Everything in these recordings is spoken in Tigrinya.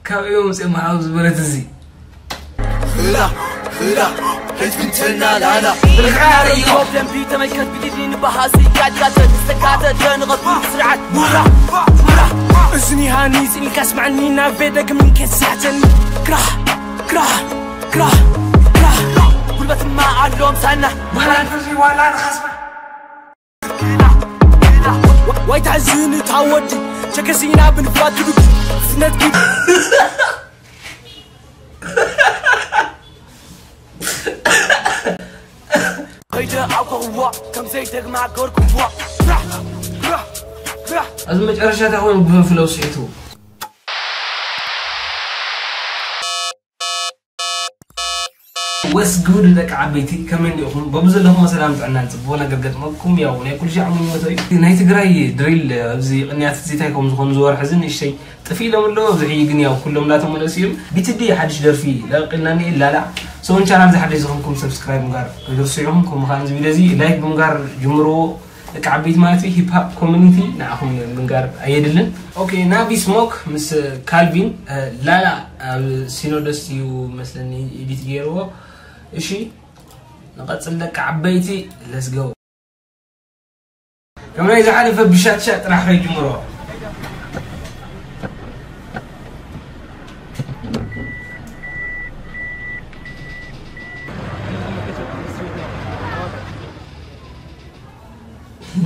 ካብ እዮም መፅኦም ሓው ዝበለት እዚ لا لا كيف كنت انا لا لا بالغار يوم لم بي تملكت بديدين بهاسي قاعد قاعد تستقاعد تنغط بسرعة ورا ورا እዝኒ ሃኒስ ኢልካ ስማዕኒ ናብ ቤደግ ምን ከሳሕተኒ ክራህ ክራህ ክራህ ክራህ ጉልበት ማ ኣሎም ሳና ዋላ ንፈሲ ዋላ ንኸስማ ዋይ ትሕዝን እታ ወዲ ቸከሲና ብንፋት ትብኪ ፍነት ኪድ ከይደ ኣውቀኽዎ ከም ዘይደግማ ገርኩዎ ራህ ራህ ራህ ኣብዚ መጨረሻ እንታይ ኮይኑ ብፍለው ስሒቱ ወስ ጉድ ደቂ ዓበይቲ ከመይ እንዲኹም በብዘለኹም ሰላም ጥዕናን ፅቡቕ ነገር ገጥመኩም ያው ናይ ኩሉ ሻዕ ምኞቶ እዩ ናይ ትግራይ ድሪል ኣብዚ ቅንያት እዚ እንታይ ከም ዝኾኑ ዝወርሕ እዚ ንእሽተይ ጥፊ ኢሎም ኣለዉ ኣብዚ ሕጂ ግን ያው ኩሎም እንዳተመለሱ እዮም ቢትዲ ሓድሽ ደርፊ ለቂልና እኒኤ ላላ ሰውን ቻናል ዝሓደሽ ዝኾንኩም ሰብስክራይብ ምግባር ኣይትርስዑ ኢኹም ከምኡ ከዓ እዚ ቪድዮ እዚ ላይክ ብምግባር ጅምርዎ ደቂ ዓበይቲ ማለት እዩ ሂፕሃፕ ኮሚኒቲ ንዓኹም ምንጋር ኣየድልን ኦኬ ናቪ ስሞክ ምስ ካልቪን ላላ ኣብ ሲኖደስ እዩ መስለኒ ኤዲት ገይርዎ እሺ ንቐፅል ደቂ ዓበይቲ ለስገው ከም ናይ ዝሓለፈ ብሻትሻት ጥራሕ ከይጅምሮ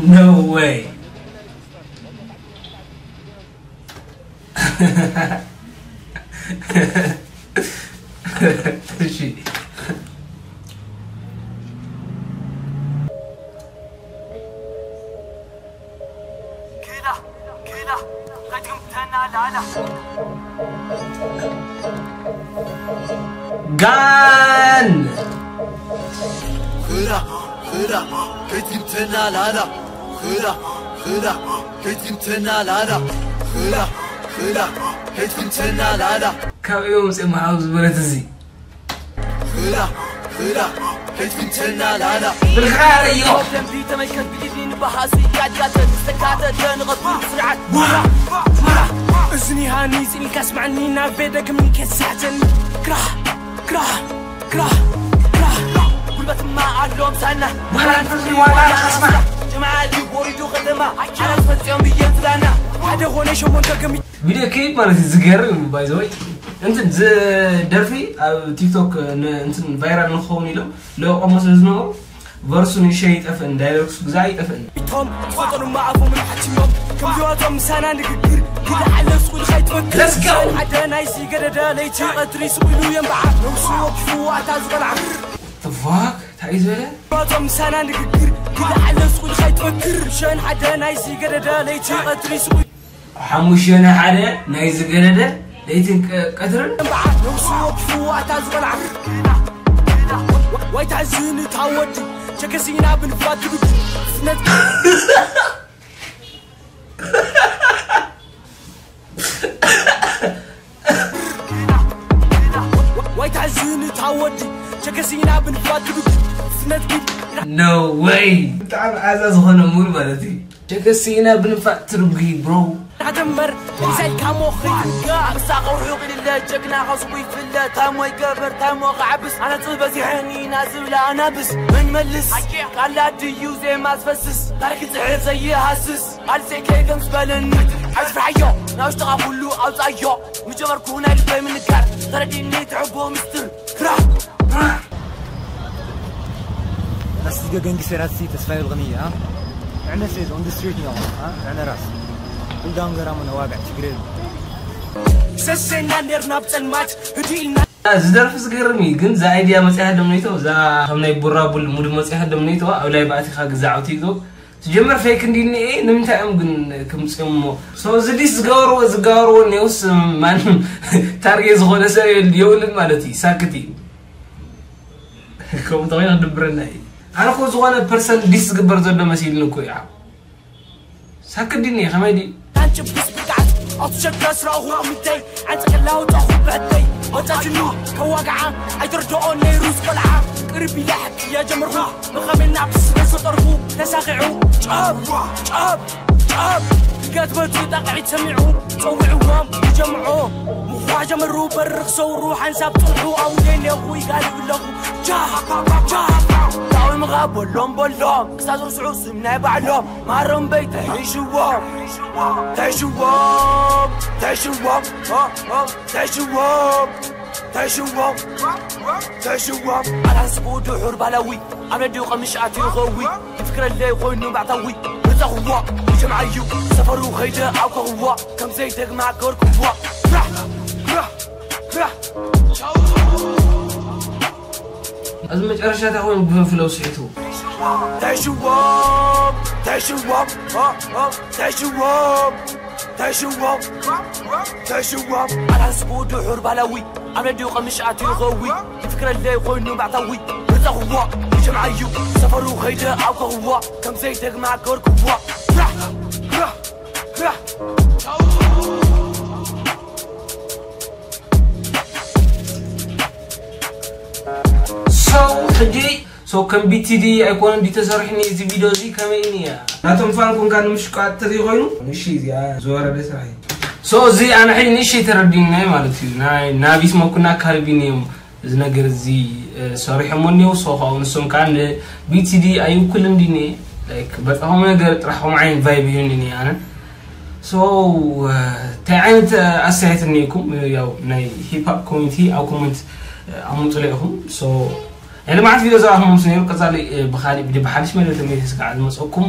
No way. እሺ كده كده قدمتنا لا لا ጋን لا لا كيف كنت انا لا لا لا لا لا كيف كنت انا لا لا لا لا كيف كنت انا لا لا ካብ እዮም መፅኦም ሓው ዝበለት እዚ لا لا كيف كنت انا لا لا ብልኻር እዮም لم بي تملكت بديدين بهاسي قاعد قاعد تستقاعد تنغط بسرعة ورا ورا እዝኒ ሃኒስ ኢልካ ስማዕኒ ናብ ቤደግ ምን ከሳሕተኒ ክራህ ክራህ ክራህ ክራህ ጉልበት ማ ኣሎም ሳና ዋላ ንፈሲ ዋላ ንኸስማ ጀማዓ ድዩ ወሪዱ ከተማ ዓራት ፈፂኦም ብየን ዝላና ሓደ ኾነ ሸሞንተ ገሚ ቪድዮ ክሊፕ ማለት እዩ ዝገርም ባይዘወይ እንትን ዝደርፊ ኣብ ቲክቶክ እንትን ቫይራል ንክኸውን ኢሎም ለቆሞ ስለ ዝነበሩ ቨርሱ ንሸ ይጠፍእን ዳይሬክቱ ግዛ ይጠፍእን ቶም ዝፈጠሩ ማዕፎምን ሓቲሞም ከምዚዋቶም ምሳና ንግግር ክልዓለ ስቁል ኸይትፈክር Let's go! ሓደ ናይዚ ገደደ ለይቲ ቐትሪ ስቁሉ የንበዓ ነብሱ ወኪፉ ኣታ ዝቐልዓ The fuck? እንታይ እዩ ዝበለ? ቶም ምሳና ንግግር ክልዓለ ስቁል ኸይትፈክር ሸን ሓደ ናይዚ ገደደ ለይቲ ቐትሪ ስቁል ሓሙሽተ ናይ ሓደ ናይ ዝገደደ ለይትን ቀ- ቀትርን እምበዓ ነብሱ ወኪፉ ኣታ ዝቐልዓ ዋይ ትሕዝን እታ ወዲ ቸከሲና ብንፋት ትብድ ፍነት ዋይ ትሕዝን እታ ወዲ ቸከሲና ብንፋት ትብድ ፍነት ኪድ No way! ብጣዕሚ ኣዛ ዝኾነ ሙድ ማለት እዩ ቸከሲና ብንፋት ትርጉ bro ናተምበር ኢሳይልካ ሞኽሪ ምሳቐ ውሑቕ ኢልለ ጀግና ኸስቡ ይፍለ ታሞ ይገበር ታሞ ኸዓብስ ኣነ ጽበዚሐኒ ናዝብላ ኣናብስ መንመልስ ቃላ ድዩ ዜማ ዝፈስስ ታሪክ ጽሕፍ ዘይሃስስ ኣልሴ ከይገም ዝበለኒ ኣይትፍርሓዮ ናውሽጥኻ ኩሉ ኣውጻዮ ምጀመርኩ ናይ ልበይ ምንጋር ተረዲኒ ትሕቦ ምስትር ፍራሕ Lastige gangi serasi tasfayil ganiya. Ana se on the street no. Ana ras. Kuldan garamu na waga tigre. ሰሰና ኔርና ብጸልማት ህዲእልና ዝደርፊ ዝገርም እዩ ግን እዛ ኣይድያ መፅያ ደምነይቶ እዛ ከም ናይ ቡራቡል ሙድ መፅያ ደምነይቶ ኣብ ላይ ባእቲኻ ግዛዕ ኣብ ቲክቶክ ትጀመር ፌክ እንዲኒኤ ንምንታይ እዮም ግን ክምፅኦም እሞ ሶ እዚ ዲስ ዝገበርዎ ዝገበርዎ ኔውስ ማንም ታርጌ ዝኾነ ሰብ የብልን ማለት እዩ ሳክት እዩ ከምኡ ተኾይኑ ክድብረና እዩ ኣነ ኮ ዝኾነ ፐርሰን ዲስ ዝግበር ዘሎ መሲልኒ እኮ እዩ ሳክት ዲኒ ከመይ ዲ ኣንጭብስ ብርግዓት ኣቱሸካ ስራኹ ምተይ ዓንፀ ከላውጣኹ ብሕተይ ወጫጅኑ ከዋግዓ ኣይተርድኦ ነይሩ ዝቆልዓ ቅርብ ኢለ ሕክያ ጀመርኩ ብኸመና ብስበ ዝጠርፉ ተሳኺዑ ጨብ ጨብ ጨብ ገትበቱ ጣቕዒት ሰሚዑ ፀውዕዎም ይጀምዖ ምዃጅ ጀመሩ በርኽ ሰውሩ ሓንሳብ ጽንሑ ኣሙዴን የኹ ይጋልብ ኣለኹ ጃ ጃ ዳዊምኻ በሎም በሎም ክሳብ ዝርስዑ ስም ናይ ባዕሎም ማረም በይ ተሒሽዎም ተሽዎም ተሽዎም ተሽዎም ተሽዎም ተሽዎም ኣላንስቡ ድሑር ባላዊ ኣብ ነዲኡ ቀምሽ ኣትዩ ኸዊ ይፍክረለይ ኮይኑ ባዕታዊ ርፀኽዎ ይጀምዓዩ ሰፈሩ ኸይደ ኣውከኽዎ ከም ዘይደግማ ገርክዎ ራህ ራህ ራህ እዚ መጨረሻ እንታይ ኮይኑ ብፍለው ስሒቱ ተሽዎም ተሽዎም ተሽዎም ተሽዎም ተሽዎም ኣላንስቡ ድሑር ባላዊ ኣብ ነዲኡ ቀምሽ ኣትዩ ኸዊ ይፍክረለይ ኮይኑ ባዕታዊ ርፀኽዎ ይጀምዓዩ ሰፈሩ ኸይደ ኣውከኽዎ ከም ዘይደግማ ገርክዎ ራህ ራህ ራህ ሰው ሕጂ ሰው ከም ቢቲዲ ኣይኮነን ድዩ ተሰሪሕኒ እዚ ቪድዮ እዚ ከመይ እያ ናቶም ፋን ኮንካ ንምሽቃጥ ተዘይኮይኑ ንሺ እዚኣ ዝወረደ ስራሕ እዩ ሶ እዚ ኣነ ሕጂ ንእሽተይ ተረዲኒ ማለት እዩ ናይ ናቢስ መኩና ካሪቢን እዮም እዚ ነገር እዚ ሰሪሖሞ እኒው ሶ ካብኡ ንሶም ከዓ ንቢቲዲ ኣይውክልን ድኒ በቃ ከምኡ ነገር ጥራሕ ከምኡ ዓይነት ቫይብ ይህብኒ ኣነ ሶ እንታይ ዓይነት ኣስተያየት እኒኩም ያው ናይ ሂፕ ኮሚኒቲ ኣብ ኮመንት ኣሙፁለ ኢኹም ናይ ልምዓት ቪድዮ ዝረኣኹም ምስ ነይሩ ቀፃሊ ብካሊእ ቪድዮ ብሓድሽ መደብ ተመሊሰ ከዓ ዝመፀኩም